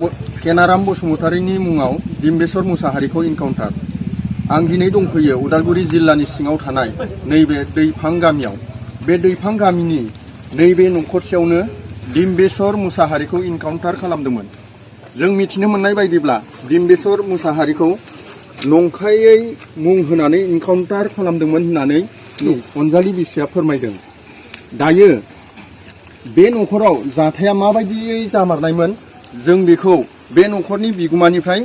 केनाराम बसुमतारीनि मुङाव डिम्बेश्वर मुसाहारिखौ इनकाउन्टार। आं दिनै दंफैयो उदालगुरि जिल्लानि सिङाव थानाय नैबे दैफां गामियाव। बे दैफां गामिनि नैबे नखरसेयावनो डिम्बेश्वर मुसाहारिखौ इनकाउन्टार खालामदोंमोन। जों मिथिनो मोननाय बायदिब्ला डिम्बेश्वर मुसाहारिखौ नंखायै मुं होनानै इनकाउन्टार खालामदोंमोन होननानै अनजालि बिसिया फोरमायदों। दायो बे नखराव जाथाया माबायदियै जामारनायमोन जों बेखौ बे नखरनि बिगुमानिफ्राय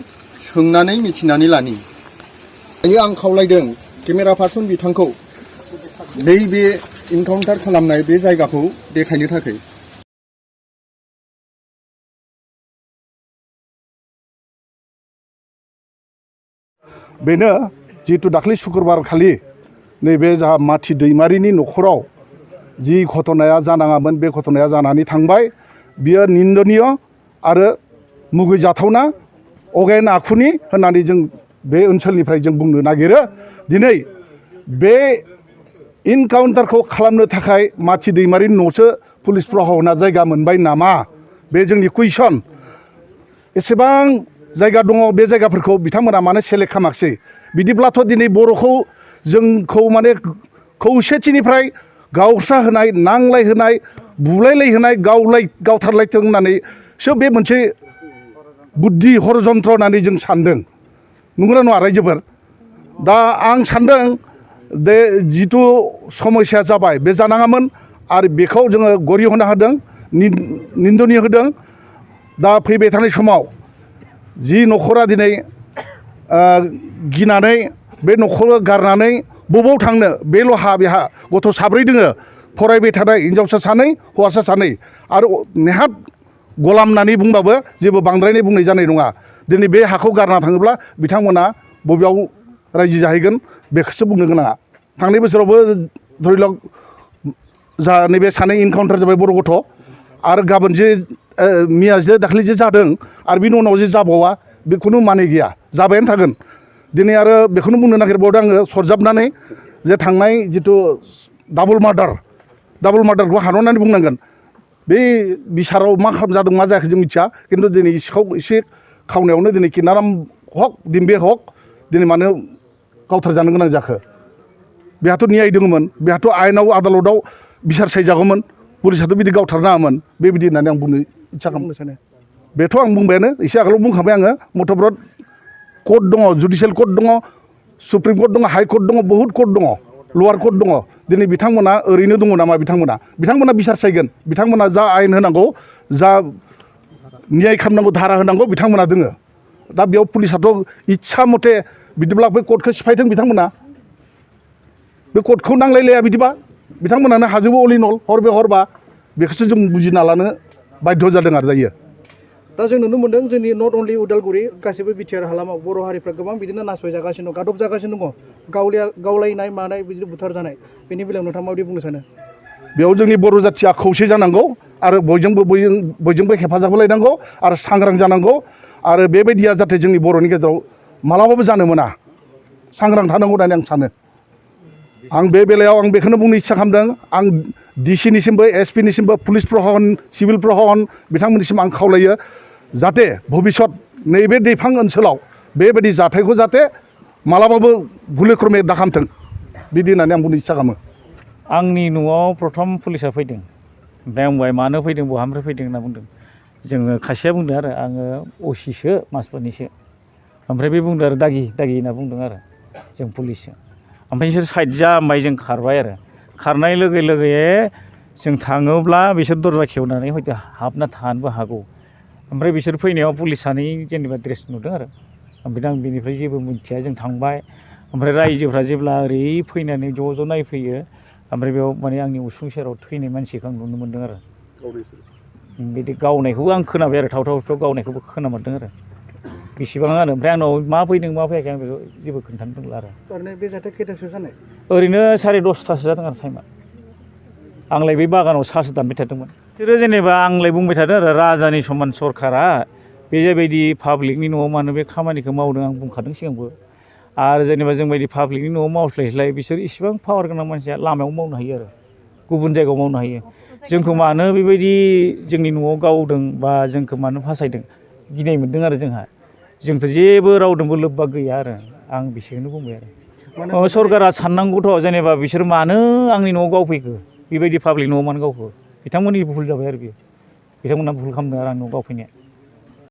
सोंनानै मिथिनानै लानि। दायो आं खावलायदों केमेरा पार्सन बिथांखौ नैबे इनकाउन्टार खालामनाय बे जायगाखौ देखायनो थाखाय। बेनो जिहेतु दाख्लै शुक्रबार खालि नैबे जा माथि दैमारिनि नखराव जि घटनाया जानाङामोन बे घटनाया जानानै थांबाय। बियो निन्दनीय आरो मुगैजाथावना अगेन आखुनि होननानै जों बे ओनसोलनिफ्राय जों बुंनो नागिरो। दिनै बे इनकाउन्टारखौ खालामनो थाखाय माथि दैमारिनि न'सो पुलिस प्रहना जायगा मोनबाय नामा बे जोंनि कुइसन। एसेबां जायगा दङ बे जायगाफोरखौ बिथांमोना मानो सेलेक्ट खालामाखिसै? बिदिब्लाथ' दिनै बर'खौ जोंखौ माने खौसेथिनिफ्राय गावस्रा होनाय, नांलाय होनाय, बुलायलाय होनाय, गावथारलायथों होननानैसो बे मोनसे बुद्धि हरजन्त्र होननानै जों सानदों। नंगौना नङा रायजोफोर? दा आं सानदों बे जिथु समस्या जाबाय बे जानाङामोन आरो बेखौ जोङो गरिहना होदों, निन्दनीय होदों। दा फैबाय थानाय समाव जि नखरा दिनै गिनानै बे नखरखौ गारनानै बबाव थांनो बेल'हा बेहा गथ' साब्रै दोङो, फरायबाय थानाय हिनजावसा सानै हौवासा सानै आरो नेहात गलाम होननानै बुंबाबो जेबो बांद्रायनाय बुंनाय जानाय नङा। दिनै बे हाखौ गारना थाङोब्ला बिथांमोना बबेयाव रायजो जाहैगोन बेखौसो बुंनो गोनाङा। थांनाय बोसोरावबो धरिलक जा नैबे सानै इनकाउन्टार जाबाय बर' गथ' आरो गाबोन जे मिया जे दाख्लै जे जादों आरो बिनि उनाव जे जाबावा बेखौनो माने गैया, जाबायानो थागोन। दिनै आरो बेखौनो बुंनो नागिरबावदों आङो सरजाबनानै जे थांनाय जिथु डाबल मार्डारखौ हानहरनानै बुंनांगोन। बे बिसाराव मा जादों मा जायाखै जों मिथिया, खिन्थु दिनै सिखाव एसे खावनायावनो दिनै केनाराम हक डिम्बे हक दिनै मानो गावथारजानो गोनां जाखो? बेहाथ' न्याय दङमोन, बेहाथ' आयेनाव आदालतआव बिसार सायजागौमोन, पुलिसाथ' बिदि गावथारनाङामोन बेबायदि होननानै आं बुंनो इच्ছা खालामनो सानो। बेथ' आं बुंबायानो, एसे आगोलाव बुंखाबाय आङो। मथ'ब्रत कर्ट दङ, जुडिसियेल कर्ट दङ, सुप्रिम कर्ट दङ, हाइ कर्ट दङ, बहुद कर्ट दङ, लवार कर्ट दङ। दिनै बिथांमोना ओरैनो दङ नामा? बिथांमोना बिसार सायगोन। बिथांमोना जा आयेन होनांगौ, जा न्याय खालामनांगौ, धारा होनांगौ बिथांमोना दोङो। दा बेयाव पुलिसाथ' इच्ছা मथे बिदिब्ला बे कर्टखौ सिफायथों बिथांमोना। बे कर्टखौ नांलायलाया बिदिबा बिथांमोनानो हाजोबो अल इन अल हरबे हरबा बेखौसो जों बुजिना लानो बाध्य जादों आरो दायो। दा जों नुनो मोन्दों जोंनि नट अनलि उदालगुरि गासैबो बिटिआर हालामाव बर' हारिफ्रा गोबां बिदिनो नासयजागासिनो दं, गादब जागासिनो दङ। गावलायनाय मानाय बिदिनो बुथार जानाय, बेनि बेलायाव नोंथाङा माबायदि बुंनो सानो? बेयाव जोंनि बर' जाथिया खौसे जानांगौ आरो बयजोंबो हेफाजाब होलायनांगौ आरो सांग्रां जानांगौ। आरो बेबायदिया जाहाथे जोंनि बर'नि गेजेराव मालाबाबो जानो मोना, सांग्रां थानांगौ होननानै आं सानो। आं बे बेलायाव आं बेखौनो बुंनो इच्ছা खालामदों। आं डिसिनिसिमबो, एसपिनिसिमबो, पुलिस प्रहन, सिभिल प्रहन बिथांमोननिसिम आं खावलायो जाहाथे भबिसत नैबे दैफां ओनसोलाव बेबायदि जाथायखौ जाहाथे मालाबाबो भुलक्रमे दाखालामथों बिदि होननानै आं बुंनो इच्ছা खालामो। आंनि न'आव प्रथम पुलिसा फैदों। ओमफ्राय आं बुंबाय मानो फैदों, बहानिफ्राय फैदों होनना बुंदों। जोङो खासेया बुंदों आरो आङो असिसो माजबाटनिसो। ओमफ्राय बे बुंदों आरो दागि होनना बुंदों आरो जों पुलिससो। ओमफ्राय बिसोर साइड जाबाय, जों खारबाय आरो खारनाय लोगो लोगो जों थाङोब्ला बिसोर दरजा खेवनानै हयथ' हाबना थानोबो हागौ। ओमफ्राय बिसोर फैनायाव पुलिस सानै जेनेबा ड्रेस नुदों आरो ओमफ्राय आं बिनिफ्राय जेबो मिथिया, जों थांबाय। ओमफ्राय रायजोफ्रा जेब्ला ओरै फैनानै ज' नायफैयो, ओमफ्राय बेयाव माने आंनि उसुं सेराव थैनाय मानसिखौ आं नुनो मोन्दों आरो बिदि गावनायखौबो आं खोनाबाय आरो थाव थाव गावनायखौबो खोनामोन्दों आरो बेसेबां आरो। ओमफ्राय आंनाव मा फैदों मा फैयाखै आं बेखौ जेबो खोन्थानो रोंला आरो। ओरैनो बे जाथाय खैथासोआव जानाय? ओरैनो 10:30 जादों आरो टाइमा। आंलाय बे बागानाव साहासो दानबाय थादोंमोन। बिसोरो जेनेबा आंलाय बुंबाय थादों आरो राजानि समान सरकारा बेबायदि पाब्लिकनि न'आव मानो बे खामानिखौ मावदों आं बुंखादों सिगांबो। आरो जेनेबा जोंबायदि पाब्लिकनि न'आव मावस्लायस्लाय बिसोर इसेबां पावार गोनां मानसिया लामायाव मावनो हायो आरो गुबुन जायगायाव मावनो हायो। जोंखौ मानो बेबायदि जोंनि न'आव गावदों बा जोंखौ मानो फासायदों गिनाय मोन्दों आरो जोंथ' जेबो रावदोंबो लोब्बा गैया आरो आं बिसोरखौनो बुंबाय आरो सरकारा साननांगौथ' जेनेबा बिसोर मानो आंनि न'आव गावफैखो बेबायदि पाब्लिक न'आव मानो गावखो बिथांमोननि भुल जाबाय आरो बियो बिथांमोनहा भुल खालामदों आरो आंनि न'आव गावफैनाया